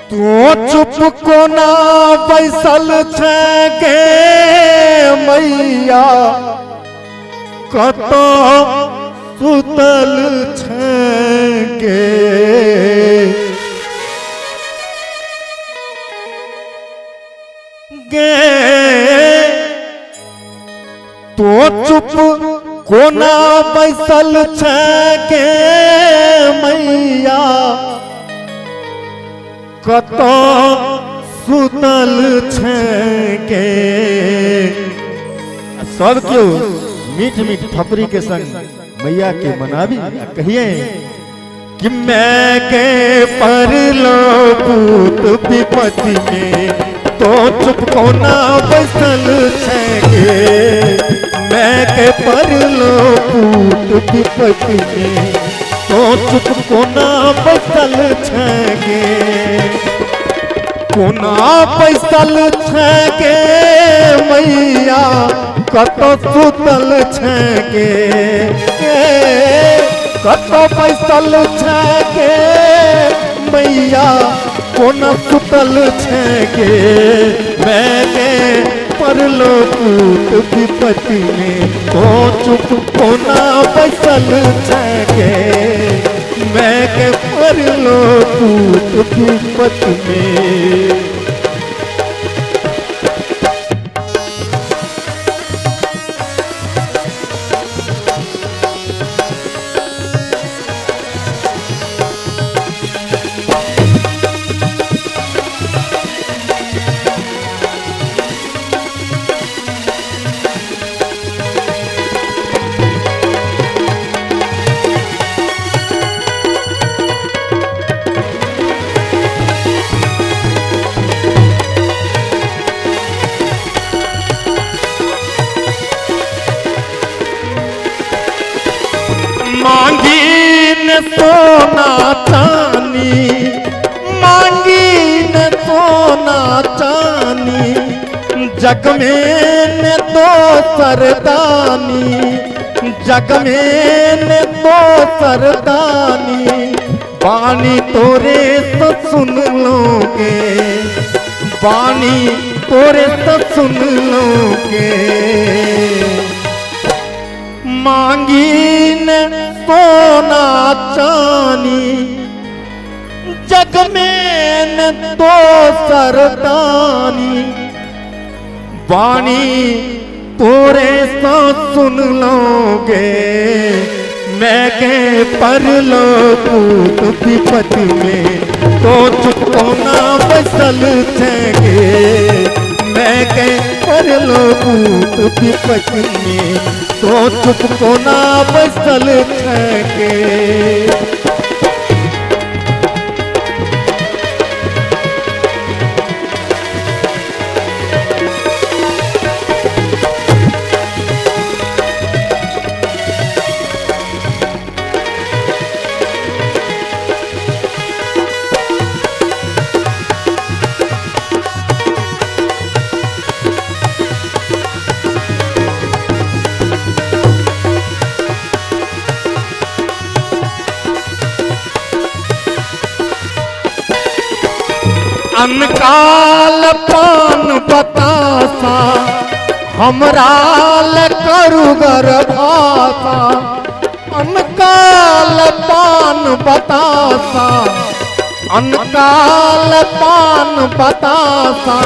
तू चुप कोना बैसल छै गे मैया, कतऽ सुतल छै गे। गे तो चुप कोना बैसल छै गे मैया, कतऽ सुतल छै गे। सब केओ मीठ मीठ थपड़ी के संग मैया के मनाबी आ कहिए कि मैं के पर लो पूत विपत्ति में, तो चुप कोना बैसल छै गे। मैं के पर लो पूत विपत्ति में, तो चुप कोना बैसल छै गे। कोना बैसल छै गे मैया, कतऽ सुतल छै गे। कतऽ बैसल छै गे मैया, कोना सुतल छै गे। मैं गे परलो पूत विपत्ति में, तो चुप कोना बैसल छै गे। मैं के परलो पूत विपत्ति में। मांगी ने सोना चानी, मांगी ने सोना चानी, जग में ने तो सरदानी, जग में ने तो सरदानी। बानी तोरे तो सुन लोगे, बानी तोरे तो सुन लोगे। मांगी ने सोना चानी, जग में न तो सरदानी। बानी तोरे सा सुन लोगे। मैं के पर लो पूत विपत में, तो चुप कोना बसल छेगे। मैं के पर लो पूत विपत में, तो चुप कोना बसल छेगे। अनकाल पान बतासा, हमरा ल करू गर्भासा। अनकाल पान बतासा, अनकाल पान बतासा,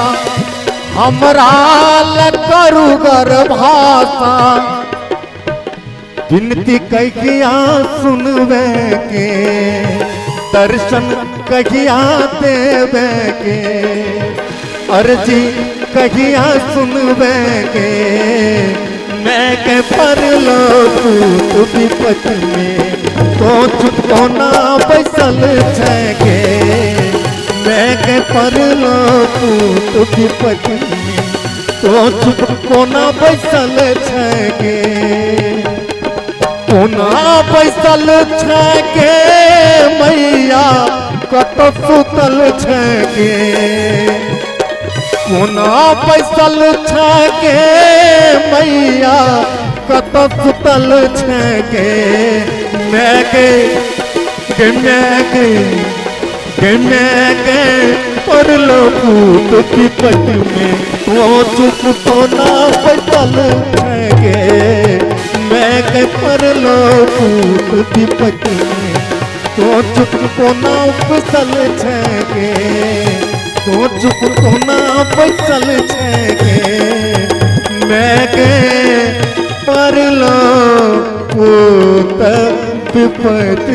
हमरा ल करू गर्भासा। विनती कहिया सुनवे के, दर्शन कहिया देवे के, अर्जी कहिया सुनवे के। मैं के पर लो पूत विपत में, तो चुप कोना बैसल छै गे। मैं के पर लो पूत विपत में, तो चुप कोना बैसल छै गे। कोना बैसल छै गे मैया, कतऽ सुतल छै गे। कोना बैसल छै गे मैया, कतऽ सुतल छै गे। मैं गे गे मैं गे गे मैं गे परलो पूत विपत में तो चुप कोना बैसल गे। मैं के परलो पूत विपत में तो चुप कोना बैसल गे, तो चुप कोना बैसल गे। मैं के परलो पूत विपत